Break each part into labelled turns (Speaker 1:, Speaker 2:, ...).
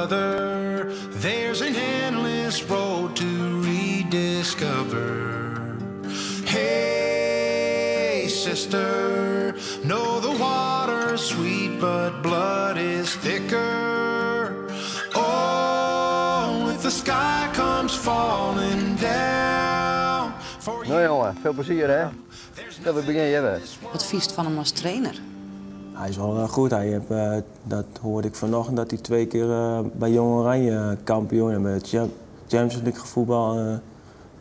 Speaker 1: Brother, there's an endless road to rediscover. Hey, sister, know the water's sweet, but blood is thicker. Oh, if the sky comes falling down for
Speaker 2: Nou jongen, veel plezier hè. Dat we beginnen even.
Speaker 3: Wat fynst fan him as trainer?
Speaker 4: Hij is wel goed. Hij heeft, dat hoorde ik vanochtend, dat hij twee keer bij Jong Oranje kampioen en bij de Champions League gevoetbal.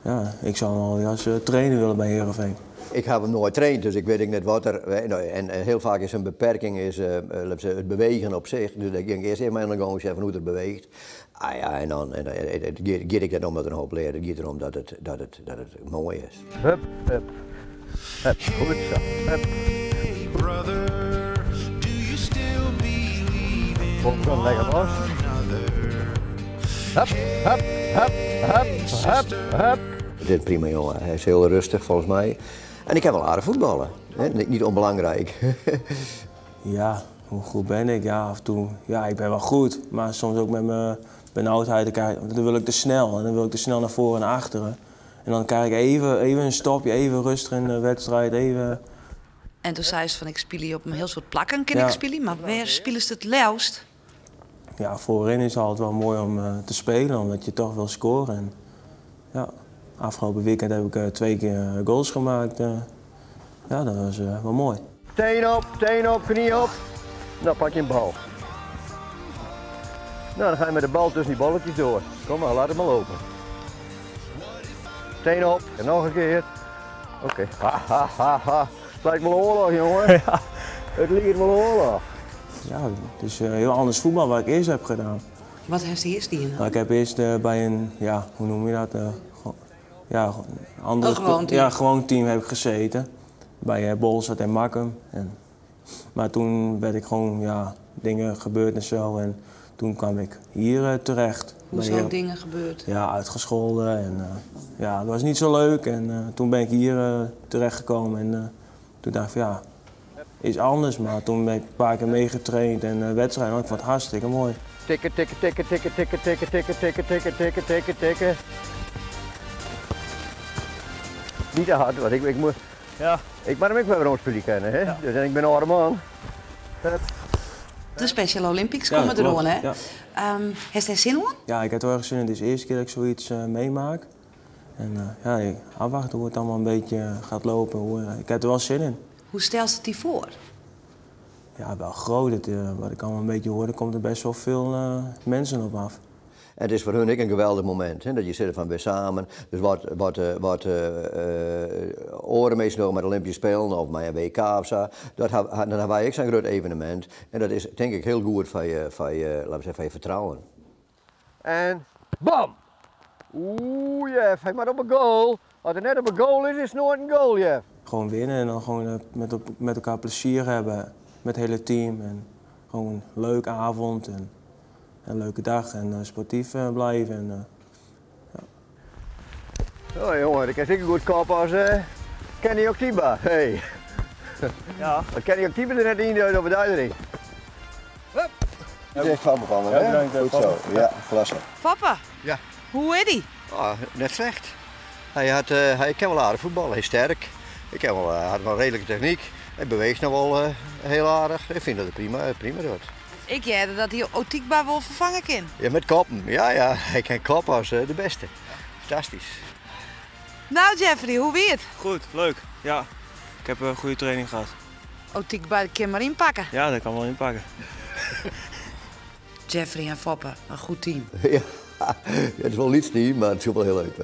Speaker 4: Ja, ik zou hem al als trainer willen bij Heerenveen.
Speaker 2: Ik heb hem nooit getraind, dus ik weet ook net wat er. Nou, en heel vaak is een beperking is, laten we zeggen, het bewegen op zich. Dus ik ging eerst even aan de gang zeggen van hoe het beweegt. Ah ja, en dan, het gaat ik net om dat een hoop leren. Het gaat erom dat het mooi is. Hup, hup. Hup, goed zo. Hup.
Speaker 1: Hey, brother, do you still believe in
Speaker 2: Komt zo lekker los.
Speaker 1: another?
Speaker 2: Hup, hup, hup, hup, hup, hup. Het is een prima jongen. Hij is heel rustig volgens mij. En ik kan wel aardig voetballen. Hè? Niet onbelangrijk.
Speaker 4: Ja, hoe goed ben ik? Ja, af en toe. Ja, ik ben wel goed. Maar soms ook met mijn benauwdheid. Dan wil ik te snel. En dan wil ik te snel naar voren en achteren. En dan krijg ik even een stopje, even rustig in de wedstrijd. Even...
Speaker 3: En toen zei ze van ik speel hier op een heel soort plakken, kan ik spelen. Maar waar spelen ze het leafst?
Speaker 4: Ja, voorin is het altijd wel mooi om te spelen, omdat je toch wil scoren. En, ja, afgelopen weekend heb ik twee keer goals gemaakt. Ja, dat was wel mooi.
Speaker 2: Teen op, teen op, knie op. Nou, pak je een bal. Nou, dan ga je met de bal tussen die bolletjes door. Kom maar, laat het maar lopen. Teen op en nog een keer. Oké. Ha, ha, ha, ha. Het lijkt wel oorlog, jongen. Ja. Het lijkt wel oorlog.
Speaker 4: Ja, het is heel anders voetbal wat ik eerst heb gedaan.
Speaker 3: Wat heeft hij eerst die?
Speaker 4: Nou, ik heb eerst bij een, ja, hoe noem je dat? Ja, een andere
Speaker 3: Een gewoon team.
Speaker 4: Ja, gewoon team heb ik gezeten. Bij Bolsward en Makkum. Maar toen werd ik gewoon, ja, dingen gebeurd en zo. En toen kwam ik hier terecht.
Speaker 3: Hoezo dingen gebeurd?
Speaker 4: Ja, uitgescholden. En ja, dat was niet zo leuk. En toen ben ik hier terechtgekomen. En toen dacht ik van ja, is anders. Maar toen ben ik een paar keer meegetraind en wedstrijden. Ik vond het hartstikke mooi.
Speaker 2: Tikken, tikken, tikken, tikken, tikken, tikken, tikken, tikken, tikken, tikken, tikken, tikken. Niet te hard, want ik moet... Ik moet hem ook wel rondspelen kennen, hè? Dus en ik ben een oude man.
Speaker 3: De Special Olympics
Speaker 4: Ja,
Speaker 3: komen
Speaker 4: dat
Speaker 3: er
Speaker 4: klopt,
Speaker 3: hè?
Speaker 4: ja.
Speaker 3: Heeft hij zin in?
Speaker 4: Ja, ik heb er wel erg zin in. Het is de eerste keer dat ik zoiets meemaak. En ja, ik afwachten hoe het allemaal een beetje gaat lopen. Ik heb er wel zin in.
Speaker 3: Hoe stelt het die voor?
Speaker 4: Ja, wel groot. Wat ik allemaal een beetje hoor, er komt er best wel veel mensen op af.
Speaker 2: En het is voor hun ook een geweldig moment, hè, dat je zit van weer samen. Dus wat oren meestal met Olympische Spelen of met een WK of zo, dan hebben wij ook zo'n groot evenement. En dat is denk ik heel goed van je, laten we zeggen, van je vertrouwen. En bam! Oeh, Jeff, hij maar op een goal. Als hij net op een goal is, is het nooit een goal, Jeff.
Speaker 4: Gewoon winnen en dan gewoon met elkaar plezier hebben. Met het hele team. En gewoon een leuke avond en een leuke dag en sportief blijven. En, ja.
Speaker 2: Oh jongen, ik kan zeker goed kopen als Kenny Oktiba. Hey. Want Kenny Oktiba er net in, over daar erin. Hup. Dit is van me,
Speaker 4: Ja,
Speaker 2: hè?
Speaker 4: bedankt,
Speaker 2: Goed zo. Ja, klasse.
Speaker 3: Papa,
Speaker 2: Ja.
Speaker 3: hoe is die?
Speaker 2: Ah, net slecht. Hij kan wel aardig voetballen, hij is sterk. Ik kan wel, had wel redelijke techniek. Hij beweegt nog wel heel aardig. Ik vind dat het prima doet.
Speaker 3: Ik jij dat hij Otigba wel vervangen kan.
Speaker 2: Ja, met koppen. Ja. Hij kan koppen als de beste. Fantastisch.
Speaker 3: Nou Jeffrey, hoe weer het?
Speaker 4: Goed, leuk. Ja, ik heb een goede training gehad.
Speaker 3: Otigba kan maar inpakken.
Speaker 4: Ja, dat kan wel inpakken.
Speaker 3: Jeffrey en Foppe, een goed team.
Speaker 2: Ja, het is wel iets team, maar het is wel heel leuk.